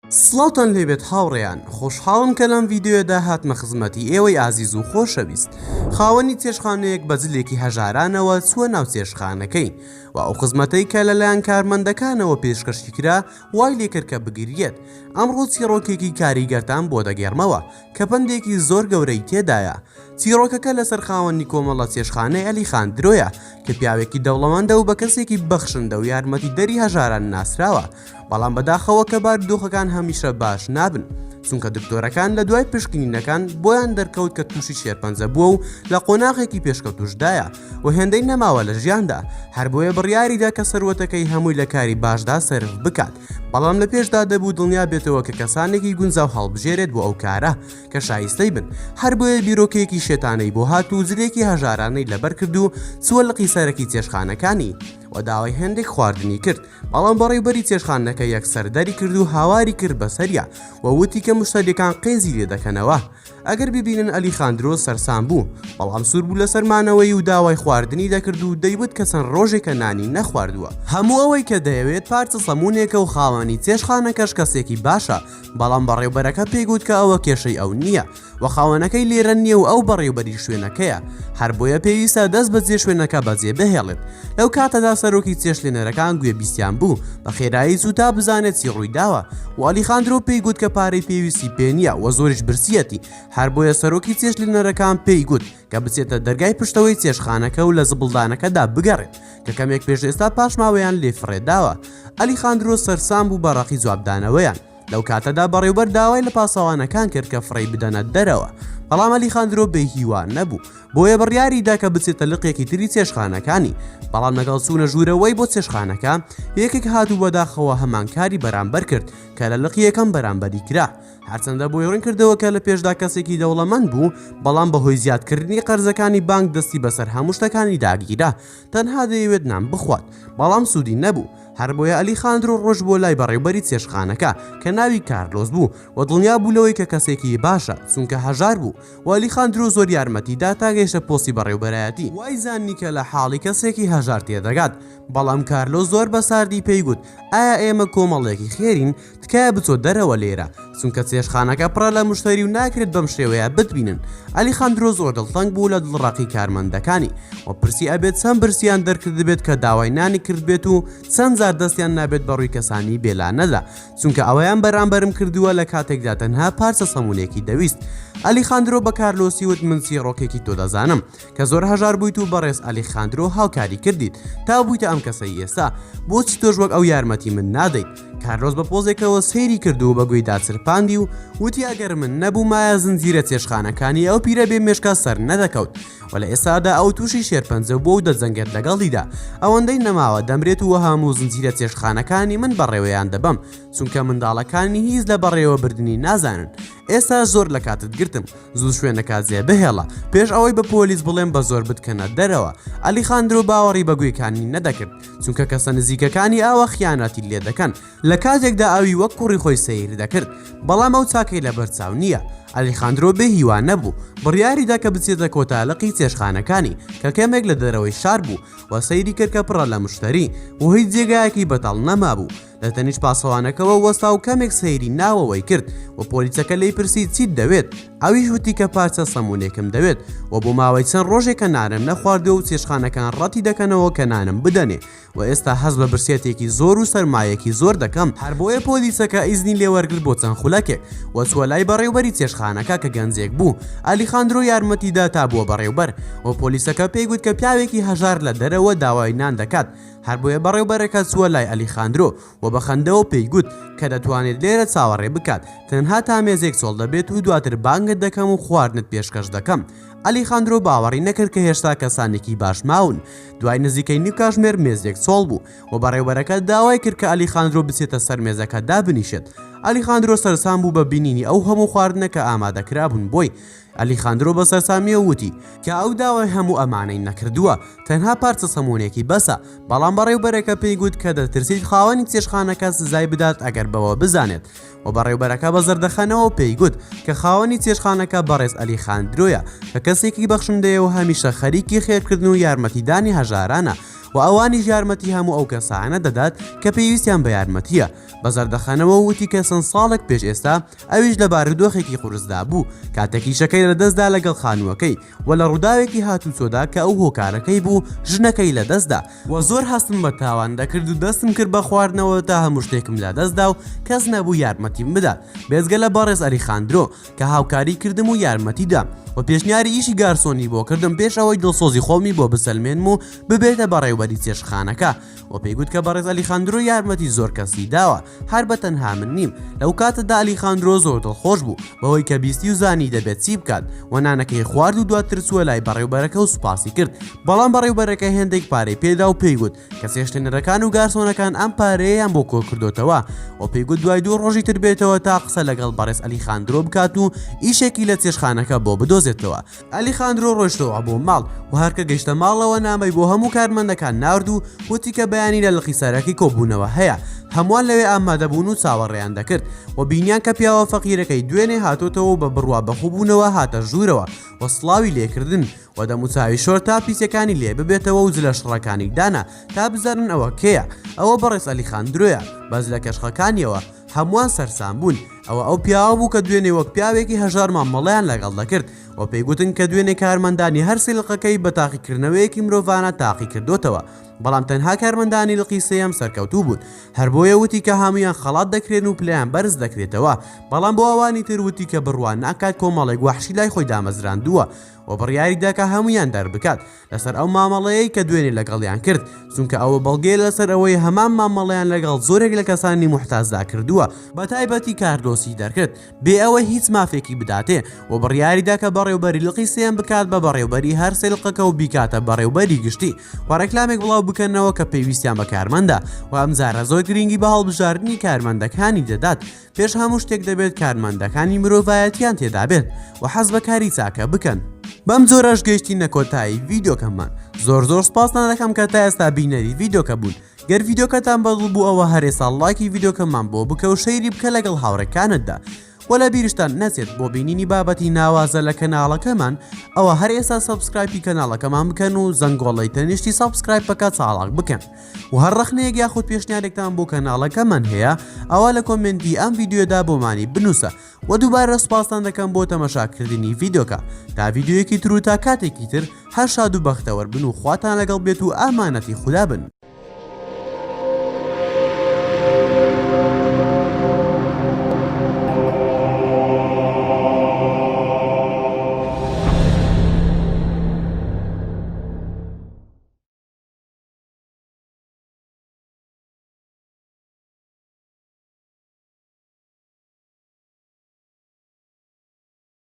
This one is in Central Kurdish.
سڵاوتان لێبێت هاوڕێیان، خۆشحاڵم کە لەم ڤیدیۆیەدا هاتمە خزمەتی ئێوەی ئازیز و خۆشەویست. خاوەنی چێشتخانەیەک بە جلێکی هەژارانەوە چووە ناو چێشتخانەکەی و ئەو خزمەتەی کە لەلایەن کارمەندەکانەوە پێشکەشی کرا وای لێکرد کە بگریێت. ئەمڕۆ چیڕۆکێکی کاریگەرتان بۆ دەگێڕمەوە کە پەندێکی زۆر گەورەی تێدایە. چیڕۆکەکە لەسەر خاوەنی کۆمەڵە چێشتخانەی ئەلیخاندرۆیە کە پیاوێکی دەوڵەمەندە و بە کەسێکی بەخشندە و یارمەتیدەری هەژاران ناسراوە. بەڵام بەداخەوە کە بارودۆخەکان هەمیشە باش نابن چونکە دکتۆرەکان لە دوای پشکنینەکان بۆیان دەرکەوت کە تووشی شێرپەنجە بووە و لە قۆناغێکی پێشکەوتوشدایە و هێندەی نەماوە لە ژیاندا هەر بۆیە بڕیاریدا کە سەروەتەکەی هەمووی لە کاری باشدا سەرف بکات بەڵام لە پێشدا دەبوو دڵنیا بێتەوە کە کەسانێکی گونجاو هەڵبژێرێت بۆ ئەو کارە کە شایستەی بن هەر بۆیە بیرۆکەیەکی شێتانەی بۆ هات و جلێکی هەژارانەی لەبەر کرد و چووە لقی سەرەکی چێشتخانەکانی و داوای هێندێک خواردنی کرد بەڵام بەڕێوبەری چێشتخانەکە یەکسەر دەری کرد و هاواری کرد بەسەریا و وتی کە مشتەریەکان قێزی لێ دەکەنەوە ئەگەر ببینن ئەلیخاندرۆ سەرسام بوو بەڵام سوور بوو لەسەر مانەوەی و داوای خواردنی دەکرد و دەیوت کە چەند ڕۆژێکە نانی نەخواردووە هەموو ئەوەی کە دەیەوێت پارچە سەمونێکە و خاوەنی چێشتخانەکەش کەسێکی باشە بەڵام بەڕێوبەرەکە پێی گوت کە ئەوە کێشەی ئەو نییە و خاوەنەکەی لێرە نییە و ئەو بەڕێوبەری شوێنەکەیە هەر بۆیە پێویستە دەست بەجێ شوێنەکە بەجێ بهێڵێت لەو کاتەدا سەرۆکی چێشتلێنەرەکان گوێبیستیان بوو بە خێرایی چوو تا بزانێت چی ڕوویداوە و ئەلیخاندرۆ پێی گوت کە پارەی پێویستی پێ نییە و زۆریش برسیەتی هەر بۆیە سەرۆکی چێشتلێنەرەکان پێی گوت کە بچێتە دەرگای پشتەوەی چێشتخانەکە و لە زبڵدانەکەدا بگەڕێت کە کەمێک پێش ئێستا پاشماوەیان لێ فڕێداوە ئەلیخاندرۆ سەرسام بوو بە ڕەقی جوابدانەوەیان لەو کاتەدا بەڕێوبەر داوای لە پاسەوانەکان کرد کە فڕێی بدەنە دەرەوە، بەڵام ئەلیخاندرۆ بێ هیوا نەبوو، بۆیە بڕیاری دا کە بچێتە لقێکی تری چێشتخانەکانی، بەڵام لەگەڵ چوونە ژوورەوەی بۆ چێشتخانەکە، یەکێک هات و بەداخەوە هەمان کاری بەرامبەر کرد کە لە لقی یەکەم بەرامبەری کرا. هەرچەندە بۆی ڕوون کردەوە کە لە پێشدا کەسێکی دەوڵەمەند بوو، بەڵام بەهۆی زیادکردنی قەرزەکانی بانک دەستی بەسەر هەموو شتەکانیدا گیرا، تەنها دەیەوێت نان بخوات، بەڵام سوودی نەبوو. هەربۆیە ئەلیخاندرۆ ڕۆشت بۆ لای بەڕێوبەری چێشتخانەکە کە ناوی کارلۆس بوو و دڵنیا بوو لەوەی کە کەسێکی باشە چونکە هەژار بوو و ئەلیخاندرۆ زۆر یارمەتی دا تا گەیشتە پۆستی بەڕێوبەرایەتی. وای زانی کە لە حاڵی کەسێکی هەژار تێدەگات بەڵام کارلۆس زۆر بە ساردی پێی گوت ئایا ئێمە کۆمەڵێکی خێرین تکایە بچۆ دەرەوە لێرە چونکە چێشتخانەکە پڕە لە مشتەری و ناکرێت بەم شێوەیە بتبینن. ئەلیخاندرۆ زۆر دڵتەنگ بوو لە دڵڕەقی کارمەندەکانی و پرسی ئەبێت چەند برسیان دەرکردبێت کە داوای نانی کردبێت و چەند جار دەستیان نابێت بە ڕووی کەسانی بێلانەدا چونکە ئەوەیان بەرامبەرم کردووە لە کاتێکدا تەنها پارچە سەمونێکی دەویست. ئەلیخاندرۆ بە کارلۆسی وت من چیڕۆکێکی تۆ دەزانم کە زۆر هەژار بوویت و بەڕێز ئەلیخاندرۆ هاوکاری کردیت تا بوویتە ئەم کەسەی ئێستا، بۆچی تۆش وەک ئەو یارمەتی من نادەیت؟ کارلۆس بە پۆزێکەوە سەیری کرد و بە گوێیدا چرپاندی و وتی ئەگەر من نەبوومایە زنجیرە چێشتخانەکانی ئەو پیرە بێ مێشکە سەر نەدەکەوت و لە ئێستادا ئەو تووشی شێرپەنجە بووە و دەجەنگێت لەگەڵیدا ئەوەندەی نەماوە دەمرێت و هەموو زنجیرە چێشتخانەکانی من بەڕێوەیان دەبەم چونکە منداڵەکانی هیچ لە بەڕێوەبردنی نازانن ئێستا زۆر لە کاتت گرتم زوو شوێنەکە جێ بهێڵە پێش ئەوەی بە پۆلیس بڵێم بە زۆر بتکەنە دەرەوە. ئەلیخاندرۆ باوەڕی بە گوێکانی نەدەکرد، چونکە کەسە نزیکەکانی ئاوا خیانەتی لێ دەکەن، لە کاتێکدا ئەوی وەک کوڕی خۆی سەیر دەکرد. بەڵام ئەو چاکەی لەبەرچاو نییە. ئەلیخاندرۆ بێ هیوا نەبوو. بڕیاری دا کە بچێتە کۆتا لقی چێشتخانەکانی، کە کەمێک لە دەرەوەی شار بوو، و سەیری کرد کە پڕە لە مشتەری، و هیچ جێگایەکی بەتاڵ نەمابوو. لە تەنیشت پاسەوانەکەوە وەستا و کەمێک سەیری ناوەوەی کرد و پۆلیسەکە لێی پرسی چیت دەوێت؟ ئەویش وتی کە پارچە سەمونێکم دەوێت و بۆ ماوەی چەند ڕۆژێکە نانم نەخواردووە و چێشتخانەکان ڕەتی دەکەنەوە کە نانم بدەنێ و ئێستا هەست بە برسێتێکی زۆر و سەرمایەکی زۆر دەکەم، هەر بۆیە پۆلیسەکە ئیزنی لێ وەرگرت بۆ چەند خولەکێک و چووە لای بەڕێوبەری چێشتخانەکە کە گەنجێک بوو ئەلیخاندرۆ یارمەتی دا تا بووە بەڕێوبەر و پۆلیسەکە پێی گوت کە پیاوێکی هەژار لە دەرەوە داوای نان دەکات هەر بۆیە بەڕێوبەرەکە چووە لای ئەلیخاندرۆ و بە خەندەوە پێی گوت کە دەتوانێت لێرە چاوەڕێ بکات تەنها تا مێزێک چۆڵ دەبێت و دواتر بانگت دەکەم و خواردنت پێشکەش دەکەم. ئەلیخاندرۆ باوەڕی نەکرد کە هێشتا کەسانێکی باش ماون. دوای نزیکەی نیو کاژمێر مێزێک چۆڵ بوو و بەڕێوبەرەکە داوای کرد کە ئەلیخاندرۆ بچێتە سەر مێزەکە دابنیشێت. ئەلیخاندرۆ سەرسام بوو بە بینینی ئەو هەموو خواردنە کە ئامادەکرابوون بۆی. ئەلیخاندرۆ بە سەرسامییەوە وتی کە ئەو داوای هەموو ئەمانەی نەکردووە، تەنها پارچە سەموونێکی بەسە، بەڵام بەڕێوبەرەکە پێی گوت کە دەترسیت خاوەنی چێشتخانەکە سزای بدات ئەگەر بەوە بزانێت و بەڕێوبەرەکە بە زەردەخەنەوە پێی گوت کە خاوەنی چێشتخانەکە بەڕێز ئەلیخاندرۆیە کە کەسێکی بەخشندەیە و هەمیشە خەریکی خێرکردن و یارمەتیدانی هەژارانە. و ئەوانیش یارمەتی هەموو ئەو کەسانە دەدات کە پێویستیان بە یارمەتییە. بە زەردەخەنەوە وتی کە چەند ساڵێک پێش ئێستا ئەویش لە بارودۆخێکی قورسدا بوو کاتێک ئیشەکەی لەدەستدا لەگەڵ خانووەکەی و لە ڕووداوێکی هاتوچۆدا کە ئەو هۆکارەکەی بوو ژنەکەی لەدەستدا و زۆر هەستم بە تاوان دەکرد و دەستم کرد بە خواردنەوە تا هەموو شتێکم لەدەستدا و کەس نەبوو یارمەتیم بدات بێجگە لە بەڕێز ئەلیخاندرۆ کە هاوکاری کردم و یارمەتی دام و پێشنیاری ئیشی گارسۆنی بۆ کردم پێش ئەوەی دڵسۆزی خۆمی بۆ بسەلمێنم و ببێتە بەڕێوبەری چێشتخانەکە و پێی گوت کە بەڕێز ئەلیخاندرۆ یارمەتی زۆر کەسی داوە هەر بە تەنها من نیم. لەو کاتەدا ئەلیخاندرۆ زۆر دڵخۆش بوو بەوەی کە بیستی و زانی دەبێت چی بکات و نانەکەی خوارد و دواتر چووە لای بەڕێوبەرەکە و سوپاسی کرد بەڵام بەڕێوبەرەکە هێندێک پارەی پێدا و پێی گوت کە چێشتلێنەرەکان و گارسۆنەکان ئەم پارەیەیان بۆ کۆکردۆتەوە و پێی گوت دوای دوو ڕۆژی تر بێتەوە تا قسە لەگەڵ بەڕێز ئەلیخاندرۆ بکات و ئیشێکی لە چێشتخانەکە بۆ بدۆزێتەوە. ئەلیخاندرۆ ڕۆیشتەوە بۆ ماڵ و هەر کە گەیشتە ماڵەوە نامەی بۆ هەموو کارمەندەکان نارد و وتی کە بەیانی لە لقی سەرەکی کۆبوونەوە هەیە هەمووان لەوێ ئامادەبوون و چاوەڕێیان دەکرد و بینیان کە پیاوە فەقیرەکەی دوێنێ هاتۆتەوە و بە بڕوا بەخۆبوونەوە هاتە ژوورەوە و سڵاوی لێکردن و دەموچاوی شۆرد تا پیسەکانی لێ ببێتەوە و جلە شڕەکانی دانا تا بزانن ئەوە کێیە ئەوە بەڕێز ئەلیخاندرۆیە بە جلە کەشخەکانیەوە هەمووان سەرسام بوون ئەوە ئەو پیاوە بوو کە دوێنێ وەک پیاوێکی هەژار مامەڵەیان لەگەڵ دەکرد و پێی گوتن کە دوێنێ کارمەندانی هەر سێ لقەکەی بە تاقیکردنەوەیەکی مرۆڤانە تاقیکردۆتەوە بەڵام تەنها کارمەندانی لقی سێیەم سەرکەوتوو بوون هەر بۆیە وتی کە هەموویان خەڵات دەکرێن و پلەیان بەرز دەکرێتەوە بەڵام بۆ ئەوانی تر وتی کە بڕوا ناکات کۆمەڵێک وەحشی لای خۆی دامەزراندووە و بڕیاری دا کە هەموویان دەربکات لەسەر ئەو مامەڵەیەی کە دوێنێ لەگەڵیان کرد، چونکە ئەوە بەڵگەیە لەسەر ئەوەی هەمان مامەڵەیان لەگەڵ زۆرێک لە کەسانی موحتاجدا کردووە، بەتایبەتی کارلۆسی دەرکرد بێ ئەوەی هیچ مافێکی بداتێ و بڕیاریدا کە بەڕێوبەری لقی سێیەم بکات بە بەڕێوبەری هەر سێ لقەکە و بیکاتە بەڕێوبەری گشتی و ڕێکلامێک بڵاو بکەنەوە کە پێویستیان بە کارمەندە و ئەمجارە زۆر گرنگی بە هەڵبژاردنی کارمەندەکانی دەدات. پێش هەموو شتێک دەبێت کارمەندەکانی مرۆڤایەتیان تێدابێت و حەز بە کاری چاکە بکەن. بەم جۆرەش گەیشتینە کۆتایی ڤیدیۆکەمان زۆر زۆر سپاستان دەکەم کە تا ئێستا بینەری ڤیدیۆکە بوون گەر ڤیدیۆکەتان بەدڵ بوو ئەوە هەر ئێستا ڵایکی ڤیدیۆکەمان بۆ بکە و share ی بکە لەگەڵ هاوڕێکانتدا وە لە بیرشتان نەچێت بۆ بینینی بابەتی ناوازە لە کەناڵەکەمان ئەوە هەر ئێستا subscribe ی کەناڵەکەمان بکەن و زەنگۆڵەی تەنیشتی subscribe ەکە چاڵاک بکەن. و هەر ڕەخنەیەک یاخود پێشنیارێکتان بۆ کەناڵەکەمان هەیە ئەوا لە comment ی ئەم ڤیدیۆدا بۆمانی بنووسە و دووبارە سوپاستان دەکەم بۆ تەمەشاکردنی ڤیدیۆکە تا ڤیدیۆیەکی تر و تا کاتێکی تر هەر شاد و بەختەوەر بن و خواتان لەگەڵ بێت و ئامانەتی خودا بن.